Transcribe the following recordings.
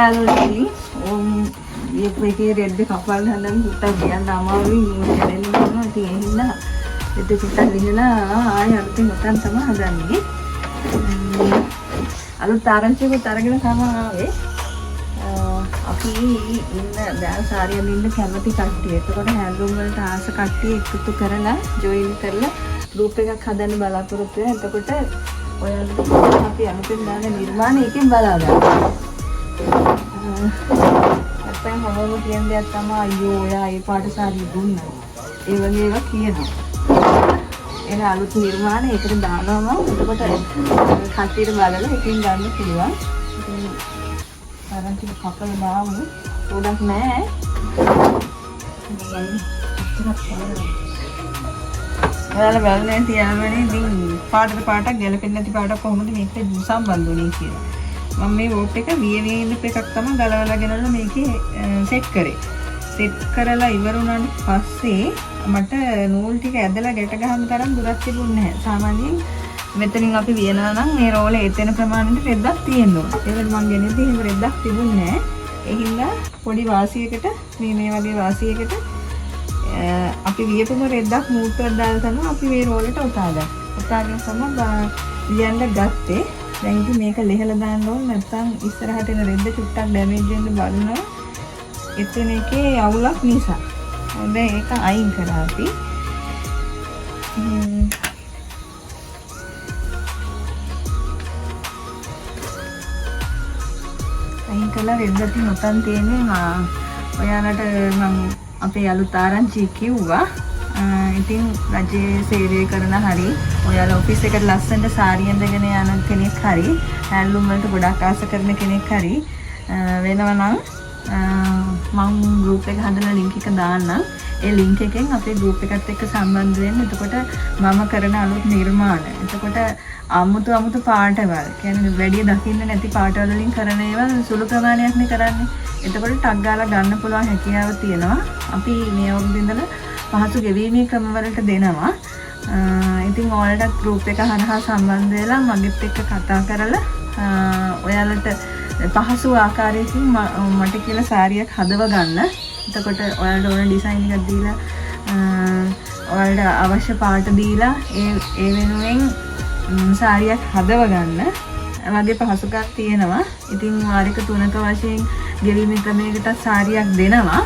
යාළුවනේ, ඉතින් ඕම් වියපු එකේ රෙද්ද කපන්න හදන චුට්ටක් ලියන්න අමාරුයි, කැඩෙන්න පුළුවන්. ඉතින් ඒ හින්දා රෙද්ද චුට්ටක් ලිහලා ආයෙ අලුතෙන් ඔතන තමයි හදන්නේ. අලුත් ආරංචියකුත් අරගෙන තමයි ආවේ. අපි ඉන්න දැන් සාරි අඳින්න කැමති කට්ටිය. එතකොට හැන්ඩ්ලූම් වලට ආස කට්ටිය එකතු කරලා ජොයින් කරලා ගෲප් එකක් හදන්න බලාපොරොත්තු වෙනවා. එතකොට ඔයාලට පුළුවන් අපි අලුතෙන් දාන නිර්මාණ එකෙන් බලා ගන්න. නැත්තම් හැමෝම කියන දෙයක් තමයි අයියෝ ඔයා ඒ පාට සාරිය දුන්නා. ඒ වගේ ඒවා කියනවා. එන අලුත් නිර්මාණ ඒකට දානවා මම. එතකොට කට්ටියට බලලා එකෙන් ගන්න පුළුවන්. ඉතින් ආරංචි කපලා දාමු. ගොඩක් නෑ. මේ ඉතරක් බලන්න. ඔයාලා බලන්නේ නැති යාළුවනේ, ඉතින් පාටට පාටක් ගැලපෙන්නේ නැති පාටක් කොහොමද මේකට සම්බන්ධ වුනේ කියලා. මම මේ වෝප් එක විය විය ඉඳපු එකක් තමයි ගලවලා ගෙනල්ලා මේකේ සෙට් කරේ. සෙට් කරලා ඉවර වුණාට පස්සේ මට නූල් ටික ඇදලා ගැට ගහන්න තරම් දුරක් තිබුණේ නැහැ. සාමාන්‍යයෙන් මෙතනින් අපි වියනවා නම් මේ රෝලේ එතෙන ප්‍රමාණයට රෙද්දක් තියෙන්න ඕන. ඒකට මං ගෙනෙද්දි එහෙම රෙද්දක් තිබුණේ නැහැ. ඒ හින්දා පොඩි වාසියකට මේ මේ වගේ වාසියකට අපි වියපුම රෙද්දක් මූට්ටුවක් දාලා තමයි අපි මේ රෝලෙට ඔතාගන්නේ. ඔතාගෙන තමයි වියන්න ගත්තේ. දැන් ඉතින් මේක ලෙහලා දාන්න ඕන, නැත්නම් ඉස්සරහට එන රෙද්ද චුට්ටක් ඩැමේජ් වෙන්න බලනවා. එතන එකේ අවුලක් නිසා. දැන් ඒක අයින් කරා අපි. අයින් කළා රෙද්ද ඉතින් ඔතන තියෙන්නේ. මා ඔයාලට මං අපේ අලුත් ආරංචි කිව්වා. ඉතින් රජයේ සේවය කරන හරි ඔයාලා ඔෆිස් එකට ලස්සනට සාරි ඇඳගෙන යන කෙනෙක් හරි හැන්ඩ්ලූම් වලට ගොඩක් ආස කරන කෙනෙක් හරි වෙනවා නම් මං ගෲප් එක හදලා ලින්ක් එක දාන්නම්. ඒ ලින්ක් එකෙන් අපේ ගෲප් එකත් එක්ක සම්බන්ධ වෙන්න. එතකොට මම කරන අලුත් නිර්මාණ. එතකොට අමුතු අමුතු පාටවල්, කියන්නේ වැඩි දකින්න නැති පාටවල් වලින් කරන ඒවා සුළු ප්‍රමාණයක් නේ කරන්නේ. එතකොට ටක් ගාලා ගන්න පුළුවන් හැකියාව තියෙනවා. අපි මේ අවුරුද්ද ඉඳලා පහසු ගෙවීමේ ක්‍රම වලට දෙනවා. ඉතින් ඔයාලටත් ගෲප් එක හරහා සම්බන්ධ වෙලා මගෙත් එක්ක කතා කරලා ඔයාලට පහසු ආකාරයකින් මට කියලා සාරියක් හදව ගන්න. එතකොට ඔයාලට ඕන ඩිසයින් එකක් දීලා ඔයාලට අවශ්‍ය පාට දීලා ඒ ඒ වෙනුවෙන් සාරියක් හදව ගන්න වගේ පහසුකම් තියෙනවා. ඉතින් වාරික 3ක වශයෙන් ගෙවීමේ ක්‍රමයකටත් සාරියක් දෙනවා.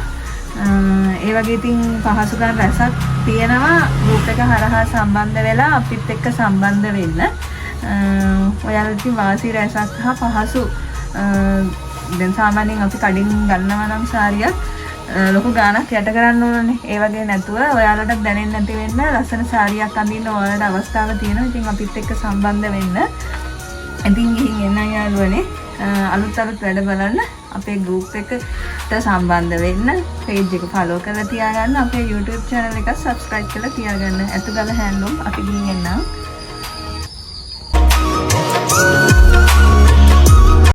ඒ වගේ ඉතින් පහසුකම් රැසක් තියෙනවා ගෲප් එක හරහා සම්බන්ධ වෙලා අපිත් එක්ක සම්බන්ධ වෙන්න. ඔයාලට ඉතින් වාසි රැසක් හා පහසු, දැන් සාමාන්‍යයෙන් අපි කඩින් ගන්නවා නම් සාරියක් ලොකු ගාණක් යට කරන්න ඕනනේ. ඒ වගේ නැතුව ඔයාලටත් දැනෙන්නේ නැති වෙන්න ලස්සන සාරියක් අඳින්න ඔයාලට අවස්ථාව තියෙනවා. ඉතින් අපිත් එක්ක සම්බන්ධ වෙන්න. ඉතින් ගිහින් එන්නම් යාළුවනේ. අලුත් අලුත් වැඩ බලන්න අපේ ගෲප් එකට සම්බන්ධ වෙන්න, පේජ් එක ෆලෝ කරලා තියාගන්න, අපේ YouTube channel එක subscribe කරලා තියාගන්න. ඇතුගල හැන්ඩ්ලූම් අපි ගිහින් එන්නම්.